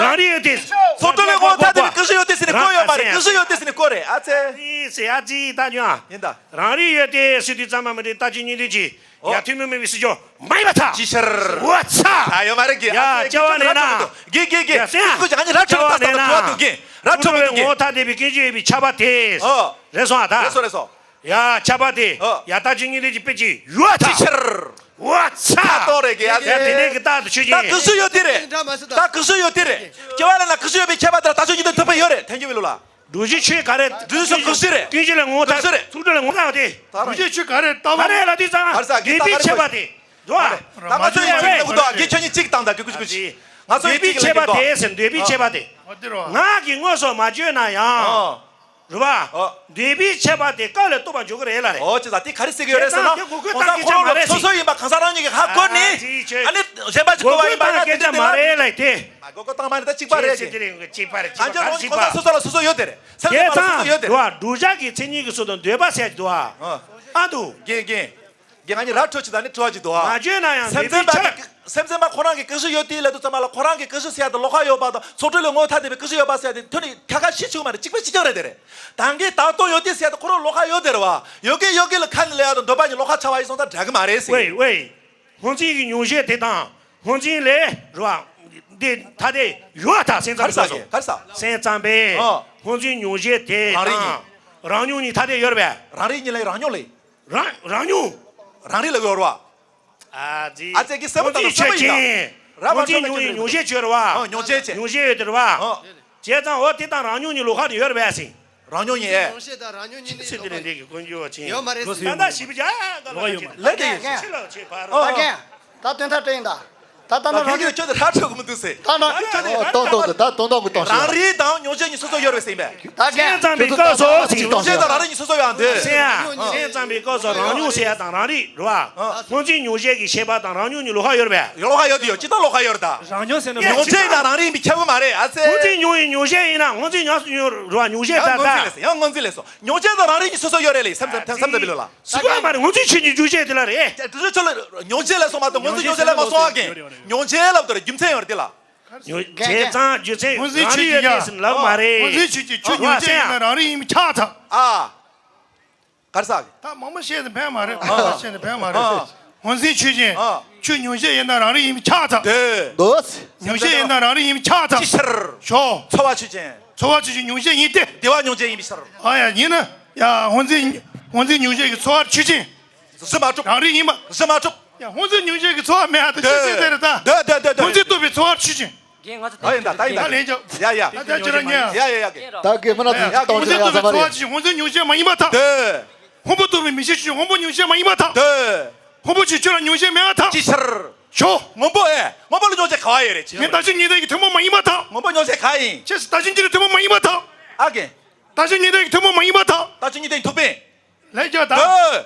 རང་རིག་ཡོད་དེ། ཚོགས་དྲུག་ལས་ངོ་ཐ་དད་པའི་ཀུན་གཞི་ཡོད་དེ་ཟེར་ནས་ཀོ་ཡོད་མ་རེད། ཀུན་གཞི་ཡོད་དེ་ཟེར་ནས་ཀོ་རེད། ཨ་ཚེ། ཨ་ཙི་ཨ་ཙི་ད་ཉོ། ཡིན་ད། རང་རིག་ཡོད་དེ་ཟེར་དུས་ཙམ་པ་མི་འདྲ་ད་ཅི་ཉིན་རེ་ཅིག་ཡ་ཐུན་མོང་མིན་པའི་སྲིད་སྐྱོང་མ་ཡིན་པ་ཐག་ཅི་ཕྱིར། ཝ་ཚ། ད་ཡོད་མ་རེད་གི། ཡ་ཨ་ཚེ་སྐྱ་བ་ནས་ན། གི་གི་གི། ཡ་སེ་ཡ། ཀུ་ཅི་ཨ་ནི་ར་ཁྲོད་ད་ད་ད་ད་དུ་གི། ར་ཁྲོད་དུ་གི། ངོ་ཐ་དད་པའི་ཀུན་གཞི་ཡོད་པའི་ཁྱབ་པ་དེ། ཨོ། རེད་སོང་ཨ་ད། རེད་སོ་རེད་སོ། ཡ་ཁྱབ་པ་དེ། ཨོ། ཡ་ད་ཅི་ཉིན་རེ་ཅིག་དཔེ་ཅིག་ཡོད་ད། ཅི་ཕྱིར། ཝ་ཚ། ད་གཏོང་རེད་གི་ཡ། ཡ་དེ་ནས་གི་རྟག་ཏུ་ཆོས་ཅན། ད་ཀུན་གཞི་ཡོད་དེ་རེད། ད་ཀུན་གཞི་ཡོད་དེ་རེད། སྐྱེ་བ་ལ་ན་ཀུན་གཞི་ཡོད་པའི་ཁྱད་པར་དེ་ལ་ད་ཆོས་ཉིད་དུ་ཐུབ་པ་ཡོད་རེད། ཐལ་འགྱུར་བའི་ལུགས་ལ། སྒྲུབ་བྱེད་ཆོས་ག་རེ། སྒྲུབ་བྱེད་ཀུན་གཞི་རེད། ཀུན་གཞི་ལ་ངོ་ཐ། ཚུལ་ཁྲིམས་ལ་ངོ་ཐ་དེ། སྒྲུབ་བྱེད་ཆོས་ག་རེ་ལྟ་བ། ག་རེ་ལ་དུས་ཙང་། ག་རེ་ཟ་གི་འདོད་པའི་ཁྱད་པར་དེ། འདུག་ཨ། ད་ང་ཚོ་ཡང་ཆོས་ཉིད་ཀུན་ཏུ་གི་ཁྱོད་ཉིད་གཅིག་བཏང་ད་གི་ཀུ་ཅི་ཀུ་ཅི། ང་ཚོ་ཡང་གཅིག་ལ་འདོད་པའི་ཁྱད་པར་དེ་ཟེར་འདོད་པའི་ཁྱད་པར་དེ། ང་གིས་དངོས་སུ་མ་བརྗོད་ན་ཡང་། རེད་བ། འདོད་པའི་ཁྱད་པར་དེ་སྐབས་ལ་ལྟོས་པ་འཇོག་གི་རེད་ལ་རེད། ཨོ་ཅི་ཟ་དེ་ག་རེ་ཟེར་གི་ཡོད་རེད་ཟེར་ན། དེ་ད་གོ་སྐབས་གོང་ས་ཁོ་རང་ལ་སོ་སོ་ཡིན་པ་གང་ཟག་རང་ཉིད་ཀྱིས་ཧ་གོ་ནས། ཨ་ནི་གཞན་པ་ཞིག་གོ་བ་ཡིན་པ་ན་དེ་འདྲ་དེ་ལ་མ་རེད་ལ་དེ། མ་གོ་སྐབས་བཏང་མ་ནི་ད་གཅིག་པ་རེད་ཅེས་དེ་རེད་གཅིག་པ་རེད། གང་ཅི་རང་ཉིད་གོང་ས་སོ་སོ་ལ་སོ་སོ་ཡོད་དེ་རེད། སེམས་ཅན་པ་ལ་སོ་སོ་ཡོད་དེ་རེད། འདུག་བསྒྲུབ་བྱ་གི་མཚན་ཉིད་ཀྱི་ཚུལ་དུ་འདོད་པ་ཟེར་གྱི་འདུག་ཨ། ཨ་འདུག་རྒན་རྒན། རྒན་ང་གཉིས་ར་འཕྲོད་ཅིག་དང་ནི་དྲི་བ་ཅིག་འདུག་ཨ། མ་བརྗོད་ན་ཡང་སེམས་ཅན་པ་གི་སེམས་ཅན་པ་ཁོ་རང་གི་ཀུན་གཞི་ཡོད་དེ་ལབ་དུས་ཙམ་པ་ལ་ཁོ་རང་གི་ཀུན་གཞི་ཟེར་ཡ་དེ་བློ་ཁ་ཡོད་པ་དང་ཚོགས་དྲུག་ལས་ངོ་ཐ་དད་པའི་ཀུན་གཞི་ཡོད་པ་ཟེར་ཡ་དེ་ཐོན་ནས་ཁ་ཁ་ཤས་ཆུག་མ་རེད། གཅིག་པ་གཅིག་རྐྱང་རེད་དེ་རེད། ད་གིན་བདག་ལྟོ་ཡོད་དེ་ཟེར་ཡ་དེ་ཁོ་རང་བློ་ཁ་ཡོད་དེ་རེད་བ། ཡོད་གི་ཡོད་གི་ལ་ཁ་ནས་ལབ་ཡ་དང་འདོད་པ་གཉིས་བློ་ཁ་ཆགས་པ་ཡིན་སོང་ད་འདྲ་གི་མ་རེད་ཟེར། ཝེ་ཝེ། སྔོན་འཛིན་གྱི་མྱོང་བྱེད་དེ་དང་སྔོན་འཛིན་ལས་རུ་བ་འདི་ཐ་དད་ཡོད་ད་སེམས་ཙམ་ག་རེ་ཟེར་གི་ག་རེ་ཟེར། སེམས་ཙམ་པས་ཨ། སྔོན་འཛིན་མྱོང་བྱེད་དེ་རང་རིག་དང་རང་མྱོང་གཉིས་ཐ་དད་ཡོད་རེད་པས། རང་རིག་གཉིས་ལ་རང་མྱོང་ལས། རང་རང་མྱོང་། རང་རིག་ལ་ཡོད་རེད་བ། ཨ་ཙི། ཨ་ཙི་གི་སེམས་པ་དང་སེམས་པ་ཡིན་ད། ར་མ་ཁོང་ཚོའི་མྱོང་བའི་མྱོང་བྱེད་བྱོས་རེད་བ། ཨ་མྱོང་བྱེད་བྱེད། མྱོང་བྱེད་ཡོད་དེ་རེད་བ། ཨ། བྱས་ཙང་འོ་དེ་དང་རང་མྱོང་གཉིས་ལོགས་ཁ་ནས་ཡོད་རེད་བས་སེ། རང་མྱོང་གཉིས་ཨེ། མྱོང་བྱེད་དང་རང་མྱོང་གཉིས་ནི་ཚེ་འདི་ལས་འདས་ཀྱི་ཀུན་འབྱུང་བ་ཅན། ཡོད་མ་རེད་ཟེར། ད་ལྟ་ཞིབ་ཡ་ག་ལ་ཡོད་མ་རེད། ལས་དེ་ཡིན། ཕྱི་ལ་ཆེ་བར། ཨ། ད་གན། ད་དོན་དག་དྲན་ཡིན་ད། ད་ལྟ་ན་རང་རིག་ཁྱོད་ཀྱི་ཁྱོད་ཀྱི་ར་འཕྲོད་གི་མི་འདུག་ཟེ། ད་ན། ཁྱོད་ཀྱི་ཨོ་གཏོང་གཏོང་དེ་ད་གཏོང་གཏོང་གི་གཏོང་ཤོག་རང་རིག་དང་མྱོང་བྱེད་གཉིས་སོ་སོ་ཡོད་རེད་ཟེར་ཡིན་པས། ད་གན། སེམས་ཙམ་པའི་སྐབས་སུ་ཟེར། མྱོང་བྱེད་དང་རང་རིག་གཉིས་སོ་སོ་ཡོད་ཨ་འདོད། སེམས་ཙམ་པའི་སྐབས་སུ་རང་མྱོང་ཟེར་ཡ་དང་རང་རིག་རེད་བ། སྔོན་འཛིན་མྱོང་བྱེད་ཀྱི་ཤེས་པ་དང་རང་མྱོང་གཉིས་ལོགས་ཁ་ཡོད་རེད་པས། ལོགས་ཁ་ཡོད་དེ་ཡོད་ཅི་ལྟར་ལོགས་ཁ་ཡོད་རེད་ད། རང་མྱོང་ཟེར་ན་མྱོང་བྱེད་ཡིན་ན་རང་རིག་ཡིན་པའི་ཁྱབ་གི་མ་རེད་ཨ་ཙེ། སྔོན་འཛིན་མྱོང་བའི་མྱོང་བྱེད་ཡིན་ན་སྔོན་འཛིན་ཉམས་སུ་མྱོང་རེད་བ་མྱོང་བྱེད་ད་ད། ཡང་སྔོན་འཛིན་ལས་སོ་ཡང་སྔོན་འཛིན་ལས་སོ་མྱོང་བྱེད་དང་རང་རིག་གཉིས་སོ་སོ་ཡོད་རེད་ལས་སེམས་ཙམ་སེམས་ཙམ་པའི་ལོ་ལ། སུ་ག་མ་རེད། སྔོན་འཛིན་ཆོས་ཀྱི་རྒྱུ་ཆེ་དེ་ལ་རེད། དེ་ཚོ་ལ་མྱོང་བྱེད་ལ་སོང་མ་གཏོགས་སྔོན་འཛིན་མྱོང་བྱེད་ལ་མ་སོང་བ་གིན། མྱོང་བྱེད་ལབ་དེ་ལ་རྒྱུ་མཚན་ཡོད་རེད་དེ་ལ། མྱོང་བྱེད་ཙང་རྒྱུ་མཚན་སྔོན་འཛིན་རང་ཆོས་ཡོད་ཀྱི་དེ་ཡང་ཟིན་ལབ་མ་རེད། སྔོན་འཛིན་ཆོས་ཀྱི་ཆོས་མྱོང་བྱེད་ཡིན་ན་རང་རིག་ཡིན་པས་ཁྱབ་ཚར། ཨ། ག་རེ་ཟ་གི། ད་མང་པོ་བཤད་ནས་ཕན་མ་རེད། ཨ། མང་པོ་བཤད་ནས་ཕན་མ་རེད། ཨ། སྔོན་འཛིན་ཆོས་ཅན། ཨ། ཆོས་མྱོང་བྱེད་ཡིན་ན་རང་རིག་ཡིན་པས་ཁྱབ་ཚར། དེ། འདོད། མྱོང་བྱེད་ཡིན་ན་རང་རིག་ཡིན་པས་ཁྱབ་ཚར། ཅི་ཕྱིར། ཞོ། ཚོར་བ་ཆོས་ཅན། ཚོར་བ་ཆོས་ཅན་མྱོང་བྱེད་ཡིན་ཏེ། བདེ་བ་མྱོང་བྱེད་ཡིན་པའི་ཕྱིར། ཨ་ཡ་ཡིན་ན། ཡ་སྔོན་འཛིན། སྔོན་འཛིན་མྱོང་བྱེད་ཀྱི་ཚོར་བ་ཆོས་ཅན། གཟི་མ་གྲུབ། རང་རིག་ཡིན་པ། གཟི་མ་གྲུབ། ཡ་སྔོན་འཛིན་མྱོང་བྱེད་ཀྱི་ཚོར་བ་མེད་ཨ་ད་ཅི་ཟེར་དེ་རེད་ད། འདོད་འདོད་འདོད་འདོད། སྔོན་འཛིན་རྟོགས་པའི་ཚོར་བ་ཆོས་ཅན། རྒན་ང་ཚོ་ད་ཡིན་ད་ད་ཡིན་ད། ད་ལན་ཅོ། ཡ་ཡ་ཡ། ད་ཅི་ར་ཉན། ཡ་ཡ་ཡ་གི། ད་གི་མི་ན་ཡ་ཡ། གཏོང་ཅི་ཡ་ས་མ་རེད། སྔོན་འཛིན་རྟོགས་པའི་ཚོར་བ་ཆོས་ཅན། སྔོན་འཛིན་མྱོང་བྱེད་མ་ཡིན་པ་དང་། འདོད། སྔོན་པོ་རྟོགས་པའི་མིག་ཤེས་ཆོས་ཅན། སྔོན་པོ་མྱོང་བྱེད་མ་ཡིན་པ་དང་། འདོད། སྔོན་པོ་ཆོས་ཁྱོད་ལ་མྱོང་བྱེད་མེད་པ་དང་། ཅི་ཕྱིར། ཞོ། སྔོན་པོ་ཨེ། སྔོན་པོ་ལ་མྱོང་བྱེད་ག་བ་ཡོད་རེད་ཅི། ངས་ད་ཅི་ཉིད་ལྡན་གྱི་ཐུན་མོང་མ་ཡིན་པ་དང་། སྔོན་པོ་མྱོང་བྱེད་ག་ཡིན། ཅི་ཟེར་ད་ཅི་ཉིད་ལྡན་ཐུན་མོང་མ་ཡིན་པ་དང་། ཨ་གི། ད་ཅི་ཉིད་ལྡན་གྱི་ཐུན་མོང་མ་ཡིན་པ་དང་། ད་ཅི་ཉིད་ལྡན་གྱི་ཐུབ་པས། ལས་རྒྱ་དང་། འདོད།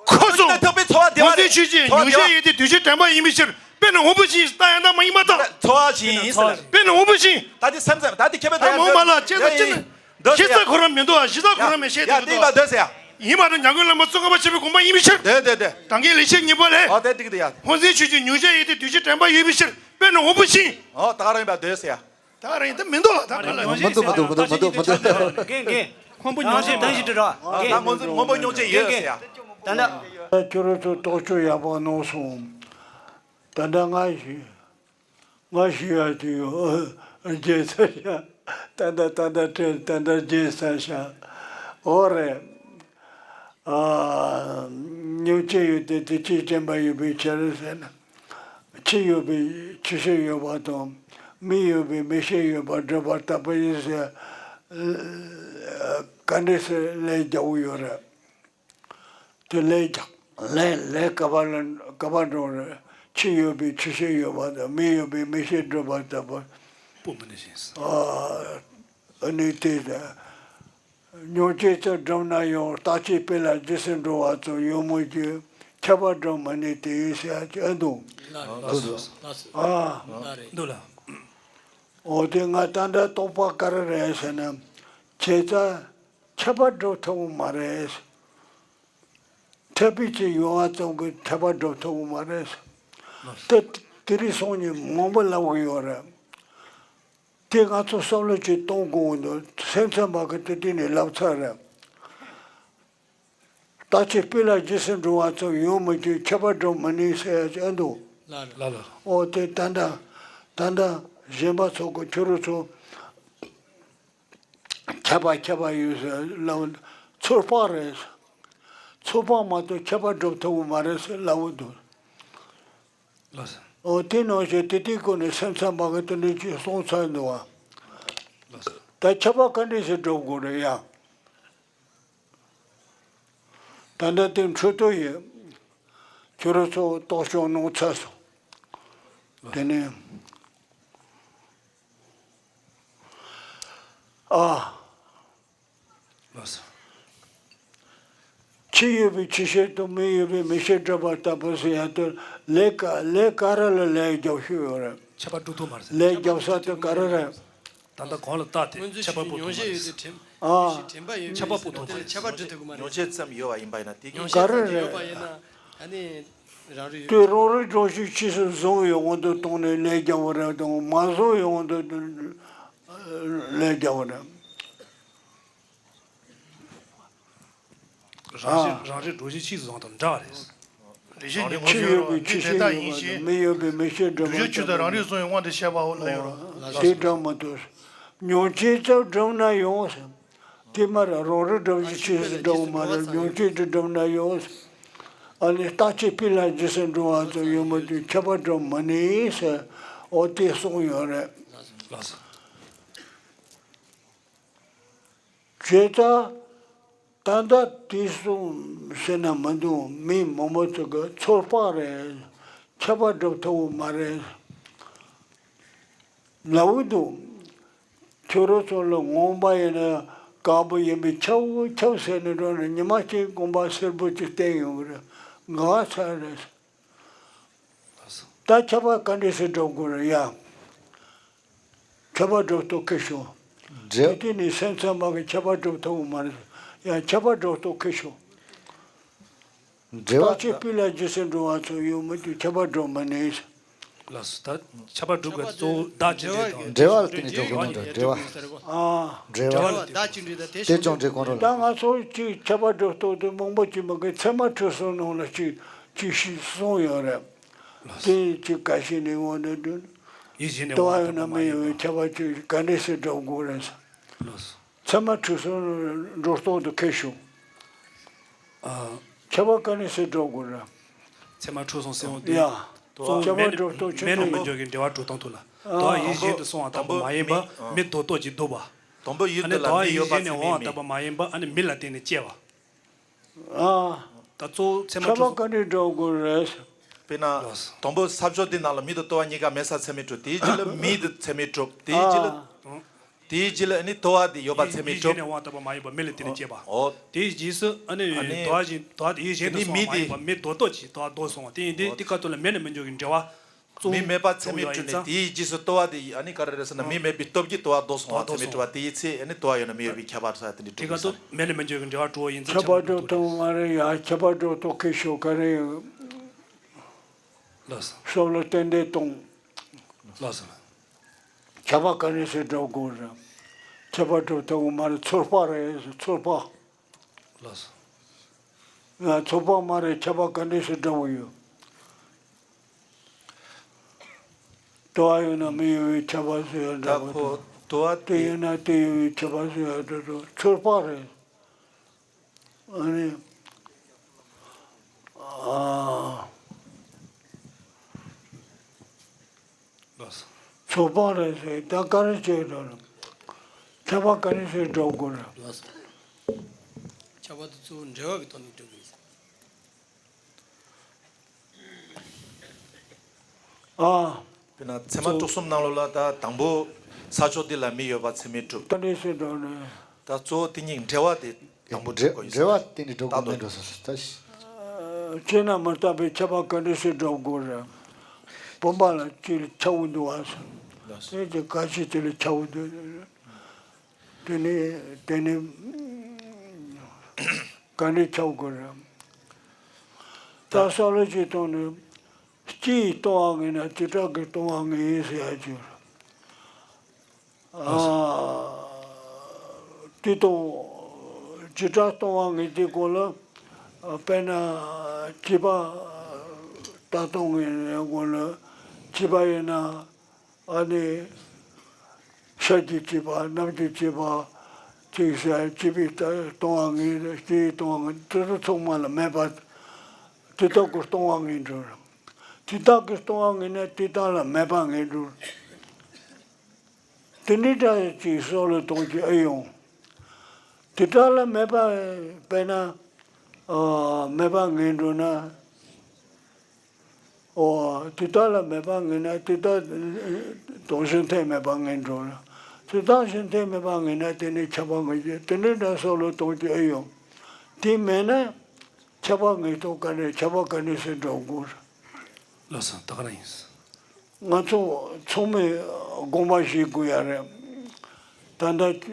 ཁོ་སོང་། ད་ཐུབ་པའི་ཚོར་བ་བདེ་བ་རེད། སྔོན་འཛིན་ཆོས་ཅན། ཚོར་བ་མྱོང་བྱེད་ཡིན་ཏེ་འདུས་བྱས་དྲན་པ་ཡིན་པའི་ཕྱིར། དཔེར་ན་སྔོན་པོ་བཞིན་ལྟ་ཡང་དག་མ་ཡིན་པ་དང་། ཚོར་བ་བཞིན་ཡིན་ཟེར། དཔེར་ན་སྔོན་པོ་བཞིན། ད་དེ་སེམས་ཙམ་ད་དེ་ཁྱད་པར་ད་མ་འོངས་པ་ལ་དཔྱད་ད་ཅི་ན། འདོད་ཟེར་ཡ། གཞི་རྩ་ཁོ་རང་མི་འདུག་ཨ། གཞི་རྩ་ཁོ་རང་མི་ཤེས་ཡ་དེ་འདུག་ཨ། འདོད་ཟེར་ཡ། ཡིན་པ་དང་འཇམ་མགོན་བླ་མ་ཙོང་ཁ་པ་ཆེན་པོའི་དགོངས་པ་ཡིན་པའི་ཕྱིར། འདོད་འདོད་འདོད། ད་གིན་ལེགས་བཤད་སྙིང་པོ་ལས། ཨོ་དེ་འགྲིག་འདུག་ཡ། སྔོན་འཛིན་ཆོས་ཅན། མྱོང་བྱེད་ཡིན་ཏེ་འདུས་བྱས་དྲན་པ་ཡོད་པའི་ཕྱིར། དཔེར་ན་སྔོན་པོ་བཞིན། ཨོ་ད་ག་རང་ཡིན་པ་འདོད་ཟེར་ཡ། ད་ག་རང་ཡིན་ད་མི་འདུག་ད་ག་ལ་མི་འདུག་མི་འདུག་མི་འདུག་མི་འདུག་མི་འདུག་རྒན་རྒན། སྔོན་པོ་མྱོང་བྱེད་དང་ཞིག་འདྲི་ར། ཨ་ད་སྔོན་འཛིན་སྔོན་པོ་མྱོང་བྱེད་ཡོད་ཟེར་ཡ། ད་ལྟ། ཁྱོད་རང་ཚོ་རྟོག་དཔྱོད་ཡག་པོ་གནང་སོང་། ད་ལྟ་ང་ཞིག་ང་ཞིག་ཡ་དུས་རྒྱལ་ས་ཤ། ད་ལྟ་ད་ལྟ་དྲན་ད་ལྟ་རྒྱལ་ས་ཤ། འོ་རེད། ཨ། མྱོང་བྱེད་ཡོད་དེ་དེ་ཅིས་དྲན་པ་ཡོད་པའི་ཕྱིར་ཟེར་ན། ཆོས་ཡོད་པའི་ཆོས་ཤེས་ཡོད་པ་དང་། མིག་ཡོད་པའི་མིག་ཤེས་ཡོད་པ་སྒྲུབ་པ་ལྟ་བུ་ཡིན་ཟེར། ག་འདྲ་ཟེར་ལས་རྒྱག་གི་ཡོད་རེད། དེ་ལས་ཀྱང་ལས་ལས་ག་པར་ལ་ག་པར་འགྲོ་རེད། ཆོས་ཡོད་པའི་ཆོས་ཤེས་ཡོད་པ་དང་མིག་ཡོད་པའི་མིག་ཤེས་སྒྲུབ་པ་ལྟ་བུ། སྤོ་མི་ནུས་ཤིང་། ཨ། ཨ་ནི་དེ་ལ་མྱོང་བྱེད་ཚུལ་སྒྲུབ་ན་ཡང་རྟག་གཅིག་དཔེ་ལ་རྗེས་སུ་འགྲོ་བ་ཚོ་ཡོད་མོད་ཀྱི་ཁྱབ་པ་སྒྲུབ་མི་ནུས་ཏེ་ཟེར་ཡ་ཅིག་ཨ་འདུག་ལགས་སོ་ལགས་སོ། ཨ། ལགས་རེད་འདུག་ལགས། འོ་དེ་ང་ད་ལྟ་རྟོགས་པ་ག་རེ་རེད་ཟེར་ན། བྱས་ཙང་ཁྱབ་པ་སྒྲུབ་ཐུབ་མ་རེད། ཐེག་པའི་ཆེད་ཡོང་བ་ཙམ་གྱིས་ཐེག་པ་སྒྲུབ་ཐུབ་ཀྱི་མ་རེད། དེ་དེ་རིང་སང་ཉིན་མང་པོ་ལབ་ཀྱི་ཡོད་རེད། དེ་ང་ཚོ་བསམ་བློ་ཅིག་གཏོང་དགོས་འདུག་སེམས་ཚན་པ་གི་དེ་དེ་ནས་ལབ་ཚར་རེད། རྟག་ཆད་སྤུས་ལེགས་རྗེས་སུ་འགྲོ་བ་ཙམ་ཡོང་མི་དུས་ཁྱད་པར་སྒྲུབ་མི་ནུས་ཟེར་ཡ་ཅིག་ཨེ་འདུག་ལ་ལ། ལ་ལ། ཨོ་དེ་ད་ལྟ་ད་ལྟ་གཞན་པ་ཚོ་གི་ཁྱོད་རང་ཚོ་ཁྱད་པར་ཁྱད་པར་ཡོད་ཟེར་ལབ། ཚོད་དཔག་རེད། ཚོད་དཔག་མ་གཏོགས་ཁྱད་པར་སྒྲུབ་ཐུབ་ཀྱི་མ་རེད་ཟེར་ལབ་འདུག་ལགས་སོ། ཨོ་དེ་ནང་བཞིན་དེ་དེའི་སྐོར་ནས་སེམས་ཚན་པ་གི་དེ་འདྲ་ཅིག་གསུངས་ཚར་འདུག་བ། ལགས་སོ། ད་ཁྱད་པར་ག་འདྲས་སེ་སྒྲུབ་དགོས་རེད་ཡ། ད་ལྟ་དེ་འཕྲོད་དོ་ཡོད། ཁྱོད་རང་ཚོ་རྟོག་ཞིབ་གནང་ཚར་སོང་། དེ་ནས་ཨ། ལགས་སོ། ཕྱི་ཡོད་པའི་ཕྱི་བཤད་དང་མི་ཡོད་པའི་མི་བཤད་སྒྲུབ་པ་ལྟ་བུ་ཟེར་ཡ་དེ་ལས་ཀ་ལས་ག་རེ་ལ་ལས་རྒྱབ་ཤོས་ཡོད་རེད། ཁྱད་པར་སྒྲུབ་ཐུབ་མ་རེད་ཟེར། ལས་རྒྱབ་ས་དེ་ག་རེ་རེད། ད་ལྟ་གོང་ལ་བལྟས་ཏེ་ཁྱད་པར་སྤོ་ཐུབ་མ་རེད། ཨ། ཁྱད་པར་སྤོ་ཐུབ་མ་རེད། ཁྱད་པར་སྒྲུབ་ཐུབ་ཀྱི་མ་རེད། མྱོང་བྱེད་ཙམ་ཡོད་པ་ཡིན་པ་ཡིན་ན་དེ་ག་རེ་རེད། ཡོད་པ་ཡིན་ན་ཨ་ནི་རང་རིག་ཡོད། དེ་རང་རིག་སྒྲོམ་གཞི་ཕྱིས་སུ་བཟུང་བའི་དབང་དུ་བཏང་ནས་ལས་རྒྱབ་པ་རེད་དང་མ་བཟུང་བའི་དབང་དུ་ལས་རྒྱབ་པ་རེད། རང་བཞིན་ཨ། རང་རིག་སྒྲོམ་གཞི་ཕྱིས་སུ་བཟུང་དང་འདྲ་བ་རེད། རེ་ཞིག་ཉིན་ཕྱི་ཡོད་པའི་ཕྱི་བཤད་ཡོད་པ་དང་མི་ཡོད་པའི་མི་བཤད་སྒྲུབ་པ་ལྟ་བུ། རང་རིག་བཟུང་བའི་དབང་དུ་བྱས་པའོ་ལབ་ཡོད་རེད། དེ་འདྲ་མ་གཏོགས། མྱོང་བྱེད་ཙམ་སྒྲུབ་ན་ཡོང་ཟེར། དེ་མ་རེད། རང་རིག་སྒྲོམ་གཞི་ཕྱིས་སུ་སྒྲུབ་པ་མ་རེད། མྱོང་བྱེད་དུ་སྒྲུབ་ན་ཡོང་ཟེར། ཨ་ནི་རྟག་ཆད་སྤུས་ལེགས་རྗེས་སུ་འགྲོ་བ་ཙམ་ཡོད་མི་དུས་ཁྱད་པར་སྒྲུབ་མི་ནུས་ཟེར། འོ་དེ་གསུངས་ཡོད་རེད། ལགས་སོ། བྱས་ཙང་ད་ལྟ་དེ་གསུངས་ཟེར་ན་མི་འདུག་མི་མང་པོ་ཚོ་གི་ཚོད་དཔག་རེད། ཁྱད་པར་སྒྲུབ་ཐུབ་ཀྱི་མ་རེད་ལབ་ཀྱི་འདུག་ཁྱོད་རང་ཚོ་ལ་ངོམ་པ་ཡིན་ན་དཀར་པོ་ཡིན་པས་ཁྱབ་ཁྱབ་ཟེར་ནས་འགྲོ་ནས་ཉི་མ་གཅིག་དགོངས་པ་སེར་པོ་གཅིག་བསྟན་ཡོང་གི་རེད། འགག་ཚར་རེད། ད་ཁྱད་པར་ག་འདྲས་སེ་སྒྲུབ་དགོས་རེད་ཡ། ཁྱད་པར་སྒྲུབ་སྟོབས་ཁེ་ཤོ། འདྲེ། དེ་དེ་ནི་སེམས་ཚང་མ་གི་ཁྱད་པར་སྒྲུབ་ཐུབ་ཀྱི་མ་རེད། ཡང་ཁྱད་པར་སྒྲུབ་སྟོབས་ཁེ་ཤོ། འདྲེ་བ། རྟག་ཆད་སྤུས་ལེགས་རྗེས་སུ་འགྲོ་བ་ཚོ་ཡོང་མི་དུས་ཁྱད་པར་སྒྲུབ་མི་ནུས། ལགས་སོ། ད་ཁྱད་པར་སྒྲུབ་དགོས་གཙོ་བོ་བདག་ཅི་འདྲའི་དང་། འདྲེ་བ་ལ་བརྟེན་ནས་སྒྲུབ་དགོས་ནི་འདྲ། འདྲེ་བ། ཨ། འདྲེ་བ་ལ་བརྟེན་ནས། དེ་ཅང་འདྲེ་ཀོན་ཀྲོལ། ད་ང་ཚོ་གཅིག་ཁྱད་པར་སྒྲུབ་སྟོབས་དེ་མང་པོ་ཅིག་མི་དགོས། ཚད་མ་ཁྲི་གསུམ་ནང་ལ་གཅིག་གཅིག་ཤིག་གསུངས་ཡོད་རེད། དེ་གཅིག་ག་ཤེད་ནས་འོང་ནས་འདུག་ཡིད་བཞིན་ནས་ལྟ་བ་ཡོད་ན་མི་ཡོད་པའི་ཁྱད་པར་ཅིག་ག་འདྲས་སེ་སྒྲུབ་དགོས་རེད། ལགས་སོ། ཚད་མ་ཁྲི་གསུམ་སྒྲུབ་སྟོབས་དེ་ཁེ་ཤོ། ཨ། ཁྱད་པར་ག་འདྲས་སེ་སྒྲུབ་དགོས་རེད། ཚད་མ་ཁྲི་གསུམ་ཟེར་འོང་དུས། ཡ། གཙོ་བོ་ཁྱད་པར་མེད་སྒྲུབ་སྟོབས་ཆེ་མེད་ནས་མི་འཇོག་གི་འབྲེལ་བ་གྲུབ་སྟངས་ཐུག་ལ། ཨ། དོ་ཡིད་བཞིན་དུ་སོང་བ་ལྟ་བུ་མ་ཡིན་པ། མི་སྡུག་ཏོ་ཅིག་སྡུག་པ། དང་པོ་ཡུལ་དེ་ལ་མི་ཡོད་པ་ཚད་མེད་སྒྲུབ། ཨ་ནི་མི་ལ་བརྟེན་ནས་སྐྱེ་བ། ཨ། ད་གཙོ་བོ་ཚད་མ་ཁྲི་གསུམ། ཁྱད་པར་ག་འདྲས་སྒྲུབ་དགོས་རེད། དཔེར་ན། ལགས་སོ། དང་པོ་ས་ཕྱོགས་འདི་ནང་ལ་མི་དང་ལྟོ་བ་གཉིས་ཀ་མེད་ས་ཚད་མེད་གྲུབ། དེའི་རྗེས་ལ་མི་དེ་ཚད་མེད་གྲུབ། དེའི་རྗེས་ལ། ཨ། དེའི་རྗེས་ལ་ཨ་ནི་ལྟོ་བ་དེ་ཡོད་པ་ཚད་མེད་གྲུབ། ཡིད་བཞིན་ནས་འོང་བ་ལྟ་བུ་མ་ཡིན་པ་མི་ལ་བརྟེན་ནས་སྐྱེས་པ། ཨོ། དེའི་རྗེས་སུ་ཨ་ནི་ཨ་ནི་ལྟོ་བ་བཞིན་ལྟོ་བ་དེ་ཡིད་བཞིན་དུ་སོང་བ་མ་ཡིན་པ་མི་སྡུག་ཏོ་ཅིག་ལྟོ་བ་ལྡོག་སོང་བ་དེ་ཡིན་དུས་དེ་ཁ་ཐུག་ལ་མི་ལ་མི་འཇོག་གི་འབྲེལ་བ། མི་མེད་པ་ཚད་མེད་གྲུབ་ནས་དེའི་རྗེས་སུ་ལྟོ་བ་དེ་ཨ་ནི་ག་རེ་རེད་ཟེར་ན་མི་མེད་པའི་སྟོབས་ཀྱིས་ལྟོ་བ་ལྡོག་སོང་བ་ཚད་མེད་གྲུབ་པ་དེའི་ཚེ་ཨ་ནི་ལྟོ་བ་ཡོད་ན་མི་ཡོད་པའི་ཁྱད་པར་ས་དེ་འདྲ་གྲུབ་ཀྱི་ས། མི་ལ་མི་འཇོག་གི་འབྲེལ་བ་གྲུབ་པ་ཡིན་ཙང་ཁྱད་པར་སྒྲུབ་སྟོབས་མ་རེད་ཡ། ཁྱད་པར་སྒྲུབ་སྟོབས་ཁེ་ཤོ་ག་རེ་ཡོད། ལགས་སོ། སོགས་ལ་ཏན་ཏན་གཏོང་། ལགས་སོ། ཁྱད་པར་ག་འདྲས་སེ་སྒྲུབ་དགོས་རེད། ཁྱད་པར་སྒྲུབ་ཐུབ་ཀྱི་མ་རེད། ཚོད་དཔག་རེད། ཚོད་དཔག་ལགས་སོ། ང་ཚོད་དཔག་མ་རེད། ཁྱད་པར་ག་འདྲས་སེ་སྒྲུབ་ཀྱི་ཡོད། ལྟོ་བ་ཡོད་ན་མི་ཡོད་པའི་ཁྱད་པར་སུ་ཡང་འདྲ་པོ་དང་། ལྟོ་བ་དེ་ཡོད་ན་དེ་ཡོད་པའི་ཁྱད་པར་སུ་ཡང་འདྲ་པོ་ཚོད་དཔག་རེད། ཨ་ནི། ཨ། ལགས་སོ། ཚོད་དཔག་རེད་ཟེར་ད་ག་རེ་བྱས་འགྲོ་རེད། ཁྱད་པར་ག་རེ་ཟེར་སྒྲུབ་དགོས་རེད། ལགས་སོ། ཁྱད་པར་དེ་གཙོ་བོ་འབྲེལ་བ་གི་ཐོག་ནས་སྒྲུབ་དགོས་ཟེར། ཨ། དཔེར་ན་ཚད་མ་གཙོ་བོ་དྲུག་གསུམ་ནང་ལོགས་ལ་ད་དང་པོ་ས་ཕྱོགས་འདི་ལ་མི་ཡོད་པ་ཚད་མས་གྲུབ། ག་འདྲས་སེ་འགྲོ་ནས། ད་གཙོ་བོ་དེ་གཉིས་འབྲེལ་བ་དེ་དང་པོ་འགྲེལ་འགྲེལ་བ་དེ་ནི་སྒྲུབ་དགོས་མིན་འགྲོ་ས་སུ་ལྟ་ཞིག་སྤྱིར་ན་མི་རྟག་པའི་ཁྱད་པར་ག་འདྲས་སེ་སྒྲུབ་དགོས་རེད། བུམ་པ་ལ་གཅིག་ལ་ཁྱབ་འདུག་ཨ་སོ། དེ་དེ་ག་ཅི་དེ་ལ་ཁྱབ་འདུག་དེ་ནི་དེ་ནི་ག་འདྲས་ཁྱབ་དགོས་རེད། ད་བསམ་བློ་ཅིག་བཏང་ནས་སྤྱི་ཡི་སྟོང་བ་ངེས་ན་དེ་དག་གི་སྟོང་བ་ངེས་ཟེར་ཡ་ཅིག་ཡོད་རེད། ཨ། དེ་དང་བྱེ་བྲག་སྟོང་བ་ངེས་དེ་སྐོར་ལ། དཔེར་ན་བྱིས་པ་ལྟ་སྟངས་ངེས་ཡོད་སྐོར་ལ། བྱིས་པ་ཡིན་ན་ཨ་ནི་ཤ་གྱི་བྱིས་པ། གནམ་གྱི་བྱིས་པ། ཅིག་ཟེར་བྱིས་པའི་ལྟ་སྟོང་བ་ངེས། སྤྱི་ཡི་སྟོང་བ་ངེས། དེ་ཚོ་ཚང་མ་ལ་མེད་པ། དེ་དག་གི་སྟོང་བ་ངེས་འགྲོ། དེ་དག་གི་སྟོང་བ་ངེས་ན་དེ་དག་ལ་མེད་པ་ངེས་འགྲོ། དེ་འདྲའི་སྒྲ་ཅིག་བསམ་བློ་གཏོང་རྒྱུ་ཨེ་ཡོང་། དེ་དག་ལ་མེད་པ། དཔེར་ན། ཨ། མེད་པ་ངེས་འགྲོ་ན། ཨོ། དེ་དག་ལ་མེད་པ་ངེས་ན་དེ་དག་དང་གཞན་ཐེ་མེད་པ་ངེས་འགྲོ་ན། དེ་དག་གཞན་ཐེ་མེད་པ་ངེས་ན་དེ་ནི་ཁྱབ་པ་ངེས་ཀྱི། དེ་འདྲའི་སྒྲ་བསམ་བློ་གཏོང་རྒྱུ་ཨེ་ཡོང་། དེ་མེད་ན་ཁྱབ་པ་ངེས་ཐོག་ག་ནས་ཁྱབ་པ་ག་ནས་སེ་འགྲོ་དགོས། ལགས་སོ། ད་ག་རང་ཡིན། ང་ཚོ་ཚང་མས་དགོངས་པ་བཞེས་དགོས་ཡ་རེད། ད་ལྟ་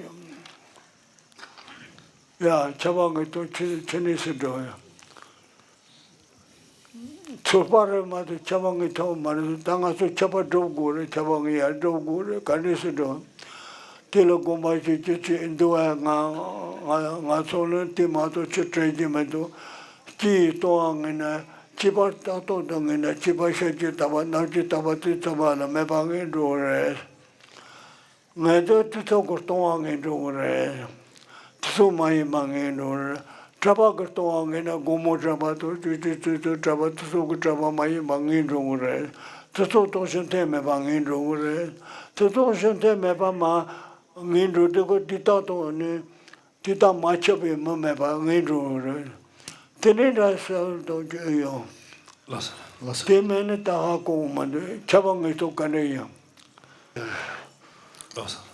ཡ་ཁྱབ་པ་ངེས་ཐོག་ཆེ་ཆེ་ནས་སུ་འགྲོ་ཡ། ཚོད་དཔག་རེད་མ་གཏོགས་ཁྱབ་པ་ངེས་ཐོག་མ་རེད། ད་ང་ཚོ་ཁྱབ་པ་སྒྲུབ་དགོས་རེད། ཁྱབ་པ་ངེས་ཡ་སྒྲུབ་དགོས་རེད། ག་ནས་སུ་འགྲོ། དེ་ལ་དགོངས་པ་བཞེས་རྒྱུ་ཅིག་འདུག་བས། ང་ང་ང་ཚོ་ལ་དེ་མ་གཏོགས་ཅི་སྤྲད་རྒྱུ་མི་འདུག་སྤྱི་ཡི་སྟོང་བ་ངེས་ན། བྱིས་པ་ལྟ་སྟངས་དང་ངེས་ན། བྱིས་པ་ཤ་གྱི་ལྟ་བ། གནམ་གྱི་ལྟ་བ། དེ་ཚང་མ་ལ་མེད་པ་ངེས་འགྲོ་གི་རེད། ངེས་དོན་དེ་ཚོ་གི་སྟོང་བ་ངེས་འགྲོ་གི་རེད། དེ་ཚོ་མ་ཡིན་པ་ངེས་འགྲོ་གི་རེད། གྲགས་པ་གི་སྟོང་བ་ངེས་ན་དགོང་མོ་གྲགས་པ་དང་བཅུ་གཅིག་བཅུ་གསུམ་གྲགས་པ་དེ་ཚོ་གི་གྲགས་པ་མ་ཡིན་པ་ངེས་འགྲོ་གི་རེད། དེ་ཚོ་དང་གཞན་ཐེ་མེད་པ་ངེས་འགྲོ་གི་རེད། དེ་ཚོ་གཞན་ཐེ་མེད་པ་མ་ངེས་འགྲོ་དེ་གི་དེ་དག་དང་ནི། དེ་དག་མ་ཁྱབ་པའི་མི་མེད་པ་ངེས་འགྲོ་གི་རེད། དེ་ནས་འདྲ་བསམ་བློ་གཏོང་རྒྱུ་ཨེ་ཡོང་། ལགས་སོ། ལགས་སོ། དེ་མེད་ན་ད་ཧ་གོ་གི་མི་འདུག་ཁྱབ་པ་ངེས་ཐོག་ག་འདྲ་ཡིན། ལགས་སོ།